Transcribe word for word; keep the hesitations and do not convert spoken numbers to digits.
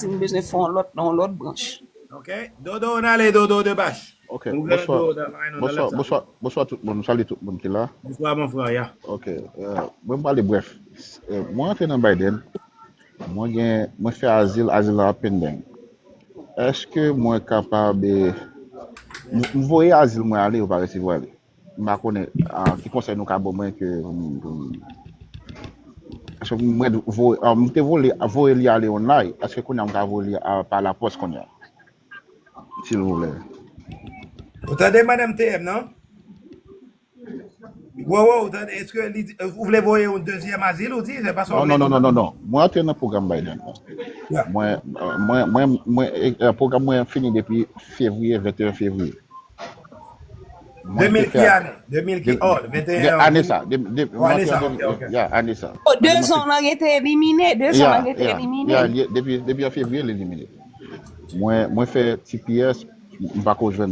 si m bezwen fè yon lòt, nan yon lòt branch. Ok. Dodo, n ale, Dodo de Bach. Ok, bonswa. Bonswa, bonswa, bonswa tout moun. M salye tout moun ki la. Bonswa, mon frè, ya. Ok. Euh, mwen, m pale brèf. Euh, mwen antre nan Biden. Mwen gen, mwen fè azil, azil la pending. Èske mwen kapab, eh, m m voye azil mwen ale, yo pa resevwa li? M pa konnen, ah, ki konsèy nou ka ban mwen ke pou m, pou m, paske mwen voye, ah, m te voye, voye li ale online. Èske kounye a m ka voye li a, pa lapòs kounye a? Silvouplè. Ou tande, madanm T M, non? Wowo, ou tande, èske li, ou vle voye yon dezyèm azil, ou di? Se pa sa ou Non, vle non, non, di? Non, non, non. Mwen antre nan pwogram Biden. Yeah. Mwen, euh, mwen, mwen, mwen, eh, pwogram mwen fini depi fevriye, venteyen fevriye. Mwen te De mil ki fè ane? De mil ki, oh, de, venteyen an, ane de mil. Sa, de, de, Oh, ane sa, mwen ok, ok. Ya, ane sa. Oh, de zan lan rete elimine, de zan lan rete elimine. Ya, depi, depi an fevriye, li elimine. Mwen, mwen fè T P S, m pa ko jwenn